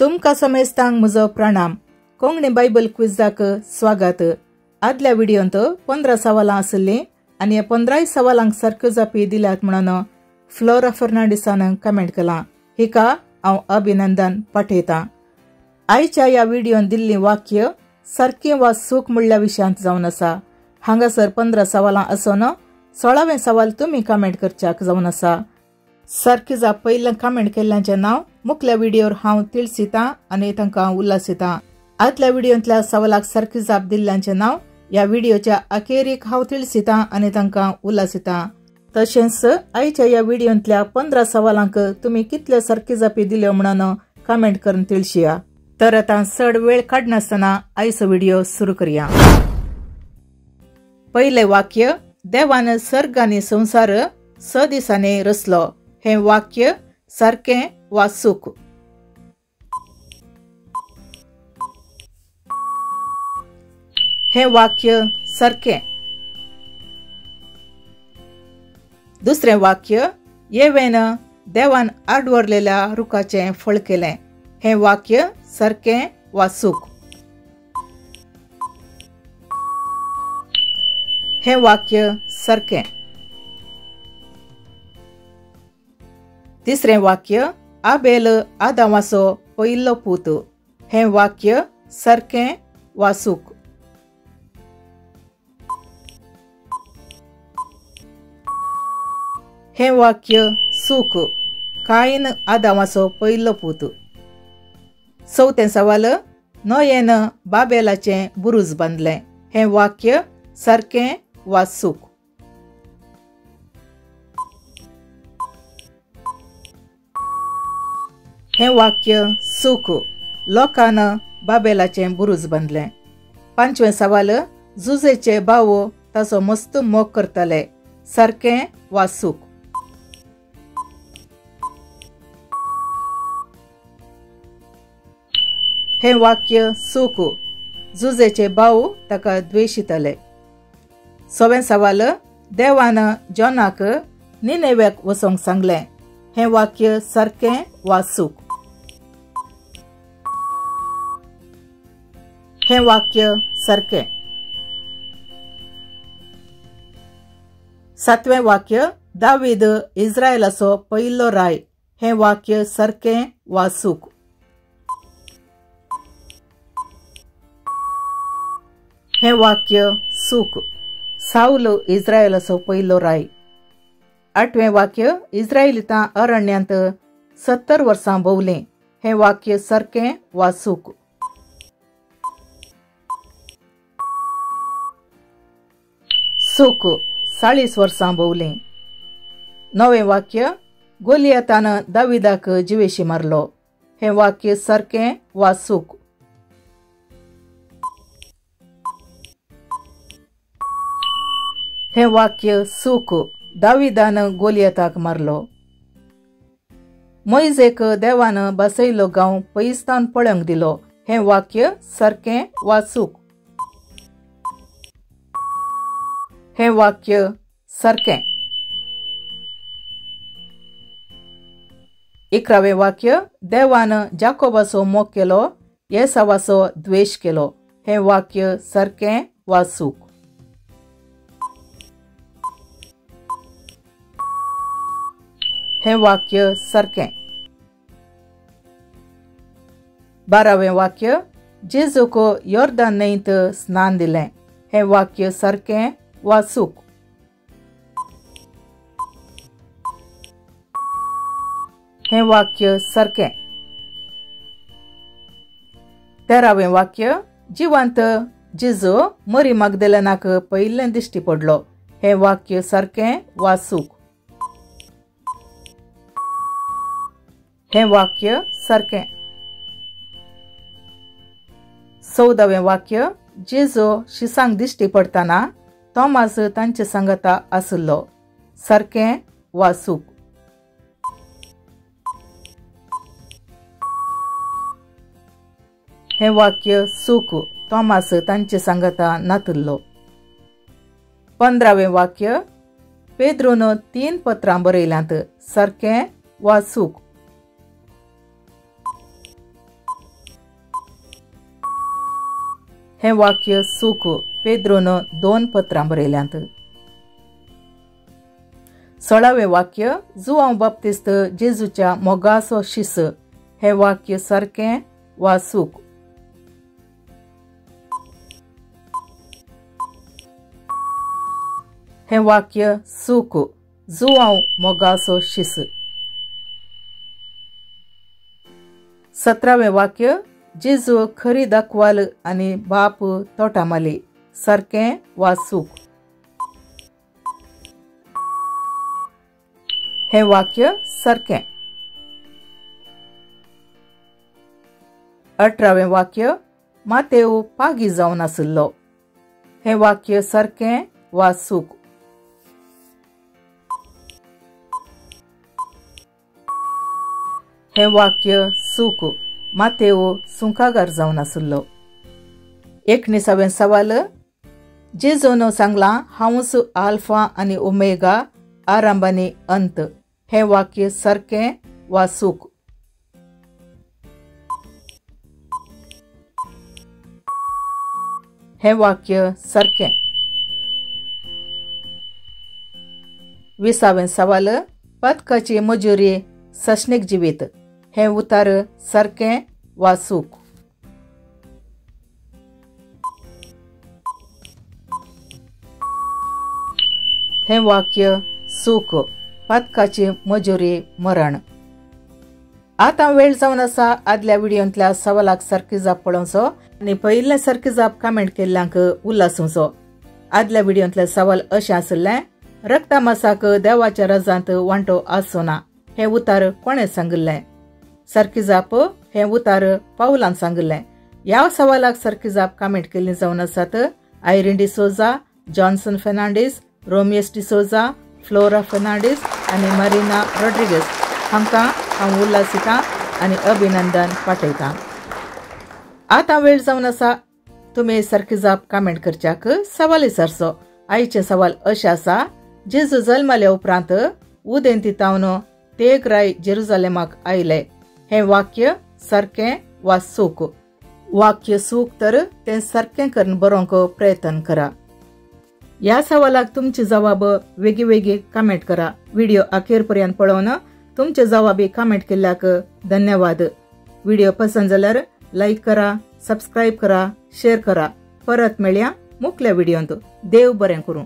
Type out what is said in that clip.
तुमकां समेस्तांक म्हजो प्रणाम. कोंकणी बायबल क्विजाक स्वागत. आदल्या व्हिडियोंत 15 सवालां आशिल्लीं आनी ह्या 15 सवालांक सारक्यो जापी दिल्यात म्हणून फ्लोरा फर्नांडीसान कमेंट केलां. हिका हांव अभिनंदन पाठयतां. आयच्या ह्या व्हिडियोन दिल्लीं वाक्य सारकें वा सूख म्हणल्या विशयांत जावन आसा. हांगासर 15 सवालां आसून 16वें सवाल तुमी कमेंट करच्याक जावन आसा. सारकी जाप पयलें कमेंट केल्ल्यांचें नांव मुखल्या व्हिडियोर हांव तिळसितां आनी तांकां उल्हासितां. आदल्या व्हिडियोंतल्या सवालाक सारकी जाप दिल्ल्यांचें नांव ह्या व्हिडियोच्या अखेरीक हांव तिळसितां आनी तांकां उल्हासितां. तशेंच आयच्या ह्या व्हिडियोंतल्या 15 सवालांक तुमी कितल्यो सारकी जापी दिल्यो म्हणून कमेंट करून तिळशिया. तर आतां चड वेळ काडनासतना आयचो व्हिडियो सुरू करया. पयलें वाक्य, देवान सर्ग आनी संवसार 6 दिसांनी रचलो. हें वाक्य सारकें वा चूक? हें वाक्य सारकें. दुसरें वाक्य, येवेन देवान आडवरलेल्या रुखाचें फळ केलें. हें वाक्य सारकें वा चूक? हें वाक्य सारकें. तिसरें वाक्य, आबेल आदामाचो पयलो पूत. हें वाक्य सारकें वा चूक? हें वाक्य चूक. कायन आदामाचो पयलो पूत. चवथें सवाल, नोयेन बाबेलाचें बुरूज बांदलें. हें वाक्य सारकें वा चूक? हें वाक्य चूक. लोकान बाबेलाचें बुरूज बांदलें. पांचवें सवाल, जुजेचे भाव ताचो मस्त मोग करताले. सारकें वा चूक? हें वाक्य चूक. जुजेचे भाव ताका द्वेशिताले. सवें सवाल, देवान जॉनाक निनेव्याक वचोंक सांगलें. हें वाक्य सारकें वा चूक? हें वाक्य सारकें. सातवें वाक्य, दावीद इस्रायलाचो पयलो राय. हें वाक्य सारकें वा चूक? हें वाक्य चूक. सावल इस्रायलाचो पयलो राय. आठवें वाक्य, इस्रायलितां अरण्यांत 70 वर्सां भोंवलीं. हें वाक्य सारकें वा चूक? चूक. 40 वर्सां भोंवलीं. णवें वाक्य, गोलियतान दाविदाक जिवेशी मारलो. हें वाक्य सारकें वा चूक? हें वाक्य चूक. दाविदान गोलियताक मारलो. मोयजेक देवान बसयलो गांव पयस्तान पळोवंक दिलो. हें वाक्य सारकें वा चूक? हें वाक्य सारकें. 11वें वाक्य, देवान जाकोबाचो मोग केलो, येसावाचो द्वेश केलो. हें वाक्य सारकें वा चूक? हें वाक्य सारकें. 12वें वाक्य, जेजूक योर्दान न्हंयत स्नान दिलें. हें वाक्य सारकें वा चूक? हें वाक्य सारकें. 13वें वाक्य, जिवंत जेजू मरी मागदेलनाक पयलें दिश्टी पडलो. हें वाक्य सारकें वा चूक? हें वाक्य सारकें. 14वें वाक्य, जेजू शिसांक दिश्टी पडटना तोमास तांचे सांगता आशिल्लो. सारकें वा चूक? हें वाक्य चूक. तोमास तांचे सांगता नातिल्लो. 15वें वाक्य, पेद्रून 3 पत्रां बरयल्यांत. सारकें वा चूक? हें वाक्य चूक. पेद्रोन 2 पत्रां बरयल्यांत. 16वें वाक्य जुआंव बाप्तिस्त जेजूच्या मोगाचो शिस. हें वाक्य सारकें वा चूक? हें वाक्य चूक. जुआंव मोगाचो शिस. 17वें वाक्य जेजू खरी दाखवाल आनी बाप तोटामाली. सारकें वा चूक? हें वाक्य सारकें. 18वें वाक्य मातेव पागी जावन आशिल्लो. हें वाक्य सारकें वा चूक? हें वाक्य चूक. मातेव सुंकागार जावन आशिल्लो. 19वें सवाल जेजून सांगलां हांवूच आल्फा आनी ओमेगा, आरंभ आनी अंत. हें वाक्य सारकें वा चूक? हें वाक्य सारकें. 20वें सवाल पदकाची मजुरी सशनीक जिवीत. हें उतार सारकें वा चूक? हें वाक्य चूक. पातकाची मजुरी मरण. आतां वेळ जावन आसा आदल्या व्हिडियोंतल्या सवालाक सारकी जाप पळोवचो आनी पयिल्ले सारकी जाप कमेंट केल्ल्यांक उल्हासूचो. आदल्या व्हिडियोंतले सवाल अशें आशिल्लें, रक्तमासाक देवाच्या रजांत वांटो आसूं ना. हें उतार कोणें सांगिल्लें? सारकी जाप हें उतार पावलान सांगिल्लें. ह्या सवालाक सारकी जाप कमेंट केल्ली जावन आसात Irene D'Souza, Johnson Fernandes, Romeus D'Souza, Flora Fernandes आनी मरीना रॉड्रिगस. हांकां हांव उल्हासितां आनी अभिनंदन पाठयतां. आतां वेळ जावन आसा तुमी सारकी जाप कमेंट करच्याक सवाल विचारचो. आयचें सवाल अशें आसा, जेजू जल्मल्या उपरांत उदेंती तावन तेगराय जेरुजालेमाक आयले. हें वाक्य सारकें वा चूक? वाक्य चूक तर तें सारकें करून बरोवंक प्रयत्न करा. ह्या सवालाक तुमची जवाब वेगळी वेगळी कमेंट करा. व्हिडिओ अखेर पर्यंत पळोवन तुमचे जवाबी कमेंट केल्ल्याक धन्यवाद. व्हिडिओ पसंत जाल्यार लायक करा, सबस्क्रायब करा, शेअर करा. परत मेळया मुखल्या व्हिडियोंत. देव बरें करूं.